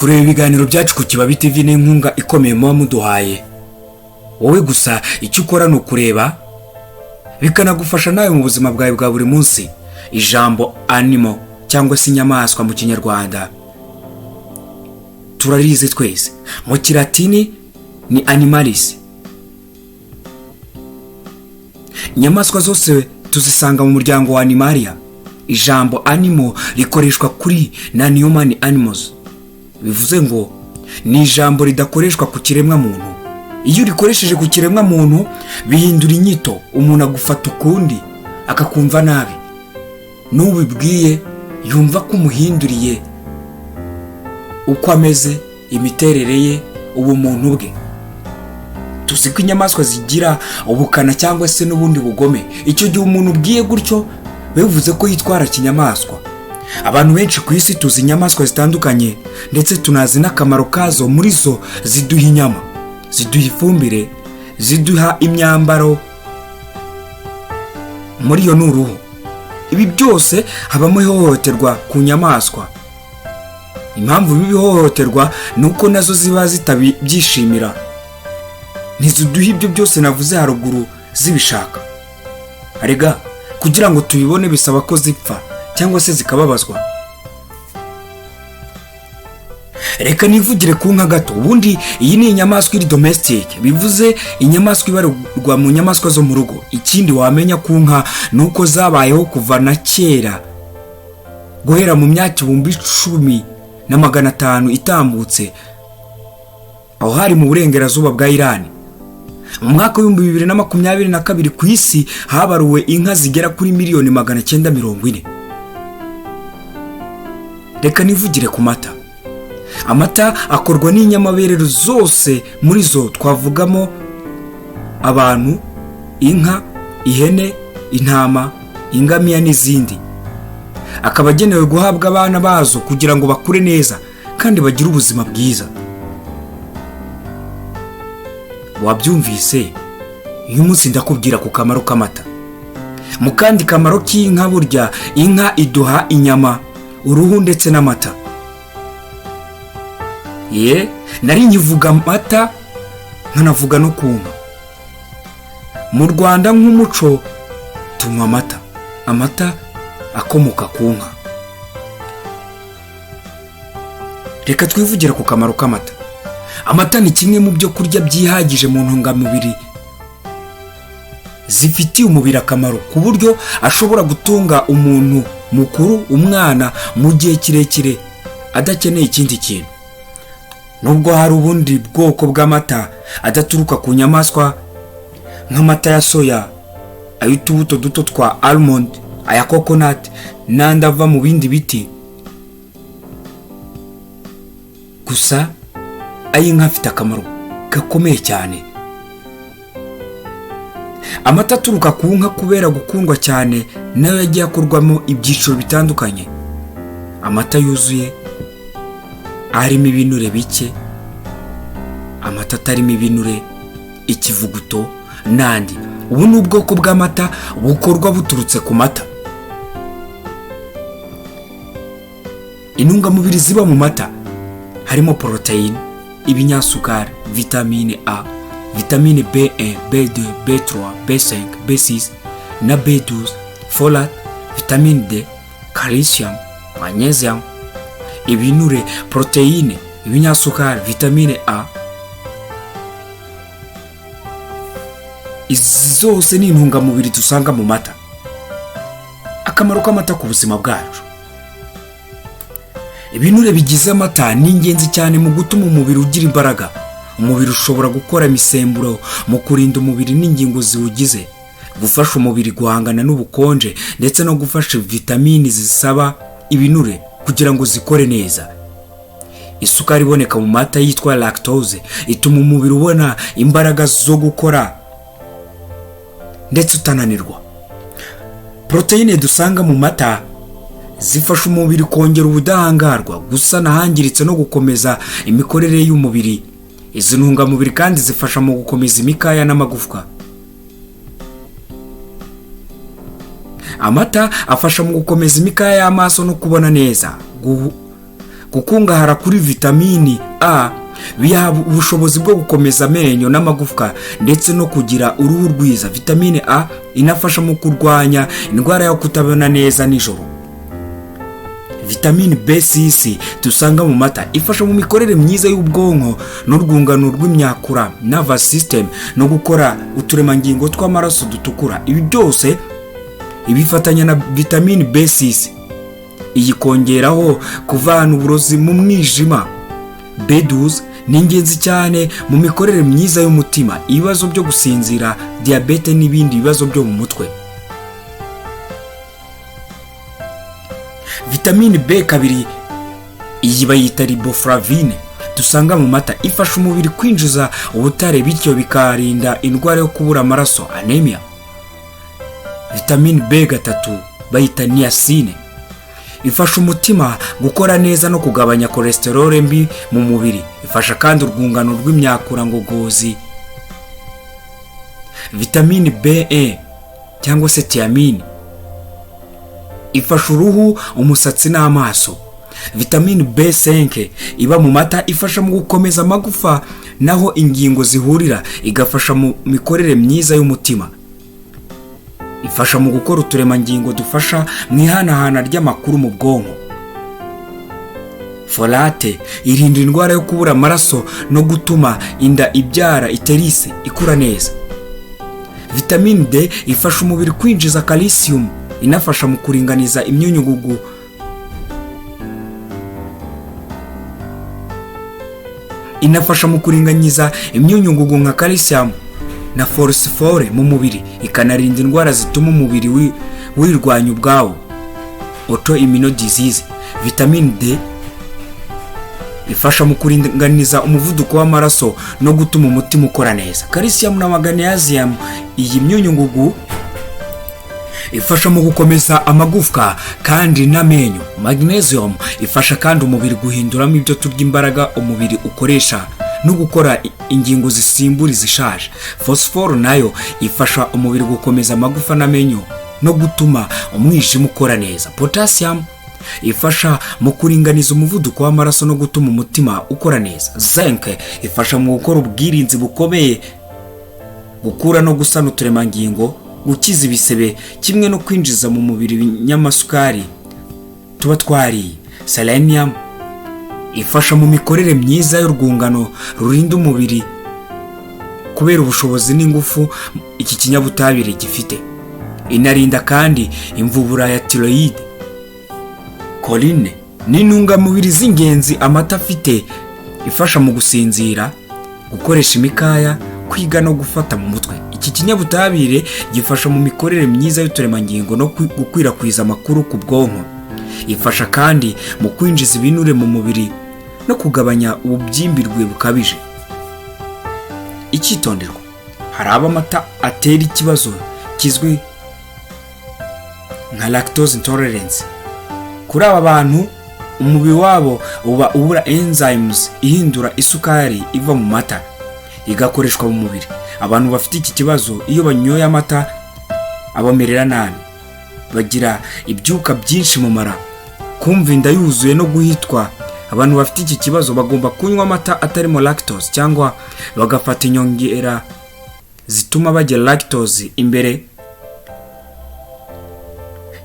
Kureba ibiganiro byacu ku Kibabi TV ni inkunga ikomeye muba muduhaye. Wowe gusa icyo ukora ni ukureba, bikanagufasha nawe mu buzima bwawe bwa buri munsi. Ijambo animal cyangwa se inyamaswa mu Kinyarwanda turarizi twese, mu Kilatini ni animalis. Inyamaswa zose tuzisanga mu muryango wa Animalia. Ijambo animal rikoreshwa kuri non human animals, bivuze ngo ni ijambo ridakoreshwa ku kiremwa muntu. Iyo urikoresheje ku kiremwa muntu bihindura inyito, umuntu agufata ukundi, akakumva nabi, n'ubibwiye yumva ko umuhinduriye uko ameze, imiterere ye, ubumuntu bwe. Tuzi ko inyamaswa zigira ubukana cyangwa se n'ubundi bugome. Icyo gihe umuntu ubwiye gutyo bivuze ko yitwara kinyamaswa. Abantu benshi ku isi tuzi inyamaswa zitandukanye, ndetse tunazi n'akamaro kazo. Muri zo ziduha inyama, ziduha ifumbire, ziduha imyambaro, muri iyo ni uruhu. Ibi byose habamo ihohoterwa ku nyamaswa. Impamvu biba ihohoterwa ni uko nazo ziba zitabyishimira, ntiziduha ibyo byose navuze haruguru zibishaka. Arega kugira ngo tubibone bisaba ko zipfa cyangwa se zikababazwa. Reka nivugire ku nka gato. Ubundi iyi ni inyamaswa iri domestic, bivuze inyamaswa ibarwa mu nyamaswa zo mu rugo. Ikindi wamenya ku nka ni uko zabayeho kuva na kera, guhera mu myaka 10,500 itambutse, aho hari mu burengerazuba bwa Irani. Mu mwaka w'2022 ku isi habaruwe inka zigera kuri 940,000,000. Reka nivugire ku mata. Amata akorwa n'inyamabere zose, muri zo twavugamo abantu, inka, ihene, intama, ingamiya n'izindi, akaba agenewe guhabwa abana bazo kugira ngo bakure neza kandi bagire ubuzima bwiza. Wabyumvise, uyu munsi ndakubwira ku kamaro k'amata. Mu kandi kamaro k'inka, burya inka iduha inyama, uruhu ndetse n'amata. Ye nari nkivuga amata nkanavuga no ku nka. Mu Rwanda nk'umuco tunywa amata, amata akomoka ku nka. Reka twivugire ku kamaro k'amata. Amata ni kimwe mu byo kurya byihagije mu ntungamubiri zifitiye umubiri akamaro, ku buryo ashobora gutunga umuntu mukuru, umwana, mu gihe kirekire adakeneye ikindi kintu. Nubwo hari ubundi bwoko bw'amata adaturuka ku nyamaswa nk'amata ya soya, ay'utubuto duto twa almond, aya coconut n'andi ava mu bindi biti, gusa ay'inka afite akamaro gakomeye cyane. Amata aturuka ku nka, kubera gukundwa cyane, nayo yagiye akorwamo ibyiciro bitandukanye: amata yuzuye arimo ibinure bike, amata atarimo ibinure, ikivuguto n'andi. Ubu ni ubwoko bw'amata bukorwa buturutse ku mata. Intungamubiri ziba mu mata harimo poroteyine, ibinyasukari, vitamine A, vitamine B1, B2, B3, B5, B6 na B12, folate, vitamine D, calcium, magnesium, ibinure, poroteyine, ibinyasukari, vitamine A. Izi zose ni intungamubiri dusanga mu mata. Akamaro k'amata ku buzima bwacu: ibinure bigize amata ni ingenzi cyane mu gutuma umubiri ugira imbaraga. Umubiri ushobora gukora imisemburo mu kurinda umubiri n'ingingo ziwugize, gufasha umubiri guhangana n'ubukonje, ndetse no gufasha vitamini zisaba ibinure kugira ngo zikore neza. Isukari iboneka mu mata yitwa lactose ituma umubiri ubona imbaraga zo gukora ndetse utananirwa. Poroteyine dusanga mu mata zifasha umubiri kongera ubudahangarwa, gusana ahangiritse no gukomeza imikorere y'umubiri. Izi ntungamubiri kandi zifasha mu gukomeza imikaya n'amagufwa. Amata afasha mu gukomeza imikaya y'amaso no kubona neza, Gukungahara kuri vitamini A biha ubushobozi bwo gukomeza amenyo n'amagufwa ndetse no kugira uruhu rwiza. Vitamine A inafasha mu kurwanya indwara yo kutabona neza nijoro. Vitamine B6 dusanga mu mata ifasha mu mikorere myiza y'ubwonko n'urwungano rw'imyakura, nervous system, no gukora uturemangingo tw'amaraso dutukura. Ibi byose ibifatanya na vitamine B6, iyi kongeraho kuvana uburozi mu mwijima. B12 ni ingenzi cyane mu mikorere myiza y'umutima, ibibazo byo gusinzira, diyabete n'ibindi bibazo byo mu mutwe. Vitamine B2, iyi bayita riboflavine, dusanga mu mata ifasha umubiri kwinjiza ubutare, bityo bikarinda indwara yo kubura amaraso, anemia. Vitamine B3 bayita niacine, ifasha umutima gukora neza no kugabanya cholesterol mbi mu mubiri. Ifasha kandi urwungano rw'imyakura ngogozi. Vitamine B1 cyangwa se thiamine ifasha uruhu, umusatsi n'amaso. Vitamine B5 iba mu mata ifasha mu gukomeza amagufa naho ingingo zihurira, igafasha mu mikorere myiza y'umutima. Ifasha mu gukora uturemangingo dufasha mu ihanahana ry'amakuru mu bwonko. Folate irinda indwara yo kubura amaraso no gutuma inda ibyara, uterus, ikura neza. Vitamine D ifasha umubiri kwinjiza calcium, inafasha mu kuringaniza imyunyungugu. Inafasha mu kuringaniza imyunyungugu nka calcium na phosphore mu mubiri, ikanarinda indwara zituma umubiri wirwanya ubwawo, autoimmune disease. Vitamine D ifasha mu kuringaniza umuvuduko w'amaraso no gutuma umutima ukora neza. Calcium na magnesium, iyi myunyungugu ifasha mu gukomeza amagufwa kandi n'amenyo. Magnesium ifasha kandi umubiri guhinduramo ibyo turya imbaraga umubiri ukoresha no gukora ingingo zisimbura izishaje. Phosphore nayo ifasha umubiri gukomeza amagufa n'amenyo no gutuma umwijima ukora neza. Potassium ifasha mu kuringaniza umuvuduko w'amaraso no gutuma umutima ukora neza. Zinc ifasha mu gukora ubwirinzi bukomeye, gukura no gusana uturemangingo, gukiza ibisebe, kimwe no kwinjiza mu mubiri ibinyamasukari tuba twariye. Selenium ifasha mu mikorere myiza y'urwungano rurinda umubiri kubera ubushobozi n'ingufu iki kinyabutabire gifite. Inarinda kandi imvubura ya thyroïde. Choline ni intungamubiri z'ingenzi amata afite, ifasha mu gusinzira, gukoresha imikaya, kwiga no gufata mu mutwe. Iki kinyabutabire gifasha mu mikorere myiza y'uturemangingo no gukwirakwiza amakuru ku bwonko. Ifasha kandi mu kwinjiza ibinure mu mubiri no kugabanya ububyimbirwe bukabije. Icyitonderwa: hari abo amata atera ikibazo kizwi nka lactose intolerance. Kuri aba bantu, umubiri wabo uba ubura enzymes ihindura isukari iva mu mata igakoreshwa mu mubiri. Abantu bafite iki kibazo, iyo banyoye amata abamerera nabi, bagira ibyuka byinshi mu mara, kumva inda yuzuye no guhitwa. Abantu bafite iki kibazo bagomba kunywa amata atarimo lactose cyangwa bagafata inyongera zituma bagira lactose imbere,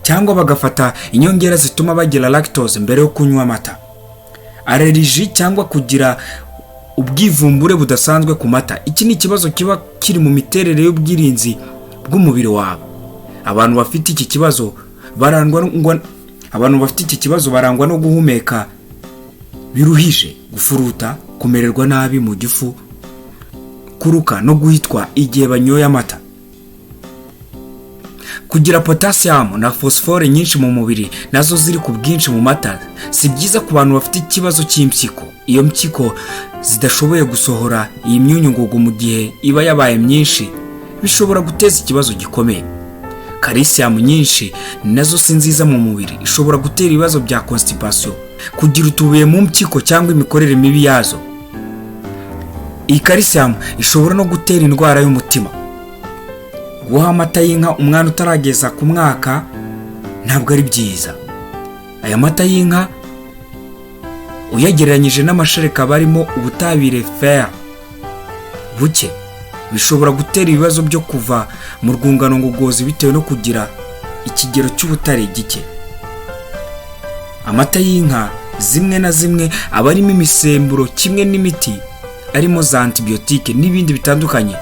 cyangwa bagafata inyongera zituma bagira lactose mbere yo kunywa amata. Allergie cyangwa kugira ubwivumbure budasanzwe ku mata, iki ni ikibazo kiba kiri mu miterere y'ubwirinzi bw'umubiri wawe. Abantu bafite iki kibazo barangwa no guhumeka biruhije, gufuruta, kumererwa nabi mu gifu, kuruka no guhitwa igihe banyoye amata. Kugira potassium na phosphore nyinshi mu mubiri, nazo ziri ku bwinshi mu mata, si byiza ku bantu bafite ikibazo cy'impyiko. Iyo mpyiko zidashoboye gusohora iyi myunyungugu mu gihe iba yabaye myinshi, bishobora guteza ikibazo gikomeye. Calcium nyinshi nazo si nziza mu mubiri, ishobora gutera ibibazo bya constipation, kugira utubuye mu mpyiko cyangwa imikorere mibi yazo. Iyi calcium ishobora no gutera indwara y'umutima. Guha amata y'inka umwana utarageza ku mwaka ntabwo ari byiza. Aya mata y'inka Uyagereranyije n'amashereka aba arimo ubutabire fer buke, bishobora gutera ibibazo byo kuva mu rwungano ngogozi bitewe no kugira ikigero cy'ubutare gike. Amata y'inka zimwe na zimwe aba arimo imisemburo kimwe n'imiti arimo za antibiyotike n'ibindi bitandukanye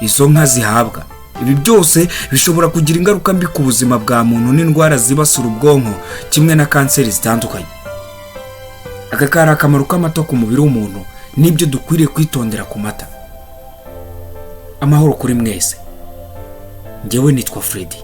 izo nka zihabwa. Ibi byose bishobora kugira ingaruka mbi ku buzima bwa muntu n'indwara zibasira ubwonko kimwe na kanseri zitandukanye. Aka kari akamaro k'amata ku mubiri w'umuntu n'ibyo dukwiriye kwitondera ku mata. Amahoro kuri mwese. Ngewe nitwa Freddy.